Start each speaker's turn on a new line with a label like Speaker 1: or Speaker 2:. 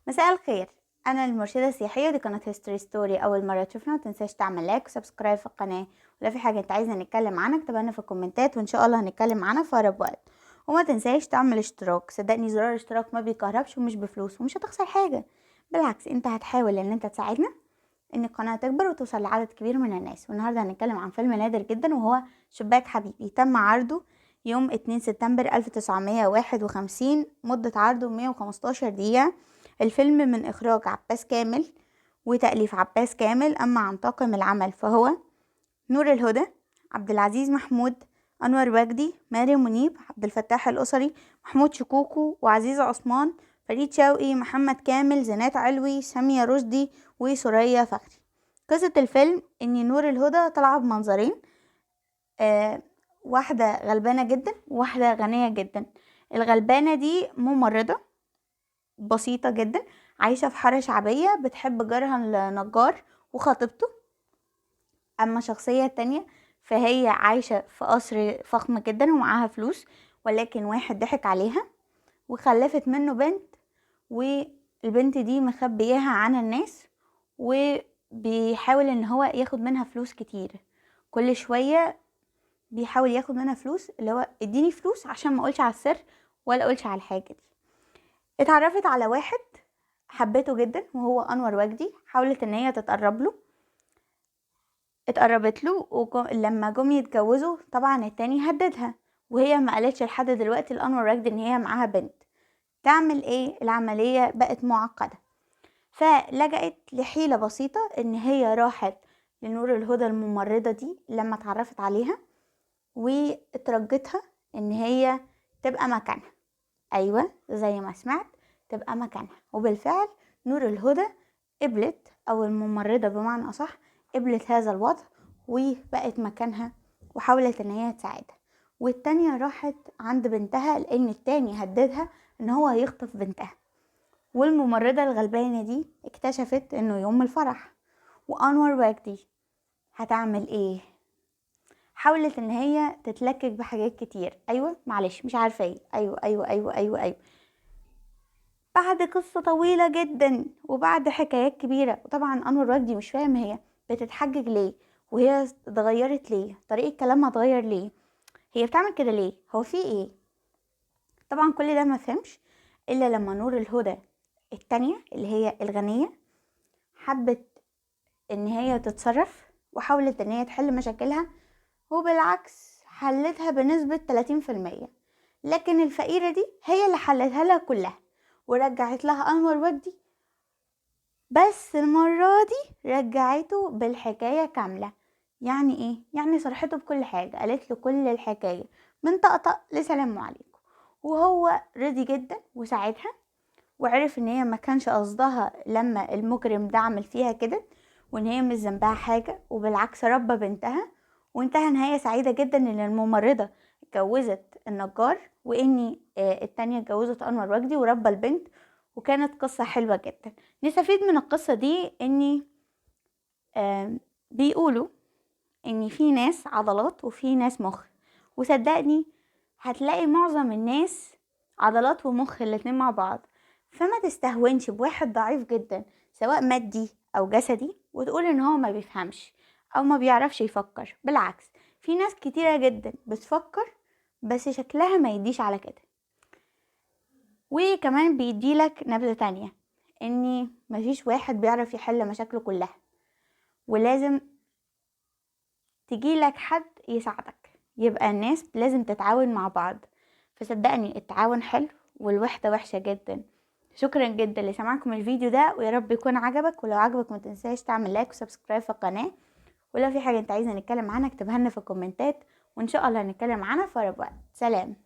Speaker 1: مساء الخير، انا المرشده السياحية دي قناة History Story. اول مرة تشوفنا متنساش تعمل like و subscribe في القناه، ولو في حاجة انت عايزه نتكلم عنها اكتبها لنا في الكومنتات وان شاء الله هنتكلم عنها في اقرب وقت. وما تنساش تعمل اشتراك، صدقني زرار الاشتراك ما بيكهربش ومش بفلوس ومش هتخسر حاجة، بالعكس انت هتحاول ان انت تساعدنا ان القناة تكبر وتوصل لعدد كبير من الناس. والنهارده هنتكلم عن فيلم نادر جدا وهو شباك حبيبي، تم عرضه يوم 2 سبتمبر 1951، مدة عرضه 115 دقيقة. الفيلم من إخراج عباس كامل وتأليف عباس كامل. أما عن طاقم العمل فهو نور الهدى، عبد العزيز محمود، أنور وجدي، ماري منيب، عبد الفتاح الأسري، محمود شكوكو، وعزيز عثمان، فريد شوقي، محمد كامل، زينات علوي، سامية رشدي، وسوريا فخري. قصة الفيلم إن نور الهدى طالعة بمنظرين، واحدة غلبانة جدا وواحدة غنية جدا. الغلبانة دي ممرضة بسيطة جدا، عايشة في حارة شعبية، بتحب جارها النجار وخطيبته. أما الشخصية التانية فهي عايشة في قصر فخم جدا ومعاها فلوس، ولكن واحد ضحك عليها وخلفت منه بنت، والبنت دي مخبياها عن الناس، وبيحاول ان هو ياخد منها فلوس كتير. كل شوية بيحاول ياخد منها فلوس، اللي هو اديني فلوس عشان ما اقولش على السر ولا اقولش على الحاجة دي. اتعرفت على واحد حبته جدا وهو انور وجدي، حاولت ان هي تتقرب له، اتقربت له، ولما جم يتجوزوا طبعا التاني هددها، وهي ما قالتش لحد دلوقتي لانور وجدي ان هي معاها بنت. تعمل ايه؟ العملية بقت معقدة، فلجأت لحيلة بسيطة ان هي راحت لنور الهدى الممرضة دي لما اتعرفت عليها واترجتها ان هي تبقى مكانها. ايوه زي ما سمعت، تبقى مكانها. وبالفعل نور الهدى قبلت، او الممرضة بمعنى اصح قبلت هذا الوضع وبقت مكانها وحاولت ان هي تساعدها. والتانية راحت عند بنتها لان التاني هددها ان هو هيخطف بنتها. والممرضة الغلبانة دي اكتشفت انه يوم الفرح، وانور وجدي هتعمل ايه؟ حاولت ان هي تتلكك بحاجات كتير. ايوه معلش مش عارفه ايه، ايوه ايوه ايوه ايوه ايوه. بعد قصة طويلة جدا وبعد حكايات كبيرة، وطبعا انور وجدي مش فاهم هي بتتحجج ليه، وهي اتغيرت ليه، طريقه كلامها اتغير ليه، هي بتعمل كده ليه، هو في ايه؟ طبعا كل ده ما فهمش الا لما نور الهدى التانية اللي هي الغنية حبت ان هي تتصرف وحاولت ان هي تحل مشاكلها، وبالعكس حلتها بنسبة 30%، لكن الفقيرة دي هي اللي حلتها لها كلها ورجعت لها أنور وجدي، بس المرة دي رجعته بالحكاية كاملة. يعني ايه؟ يعني صرحته بكل حاجة، قالت له كل الحكاية من طقطق لسلام عليكم، وهو رضي جدا وساعدها، وعرف ان هي ما كانش قصدها لما المجرم ده عمل فيها كده، وان هي مش ذنبها حاجة، وبالعكس ربى بنتها. وانتهى نهاية سعيدة جدا ان الممرضة اتجوزت النجار، واني التانية اتجوزت انور وجدي وربى البنت، وكانت قصة حلوة جدا. نستفيد من القصة دي اني بيقولوا ان في ناس عضلات وفي ناس مخ، وصدقني هتلاقي معظم الناس عضلات ومخ الاتنين مع بعض، فما تستهونش بواحد ضعيف جدا سواء مادي او جسدي وتقول ان هو ما بيفهمش او ما بيعرفش يفكر. بالعكس في ناس كتيرة جدا بتفكر بس شكلها ما يديش على كده. وكمان بيديلك نبذة تانية ان مفيش واحد بيعرف يحل مشاكله كلها، ولازم تجيلك حد يساعدك، يبقى الناس لازم تتعاون مع بعض. فصدقني التعاون حلو والوحدة وحشة جدا. شكرا جدا لسماعكم الفيديو ده، ويا رب يكون عجبك، ولو عجبك ما تنساش تعمل like و subscribe في القناة، ولو في حاجة انت عايزة نتكلم عنها اكتبها لنا في الكومنتات، وان شاء الله هنتكلم عنها في اقرب وقت. سلام.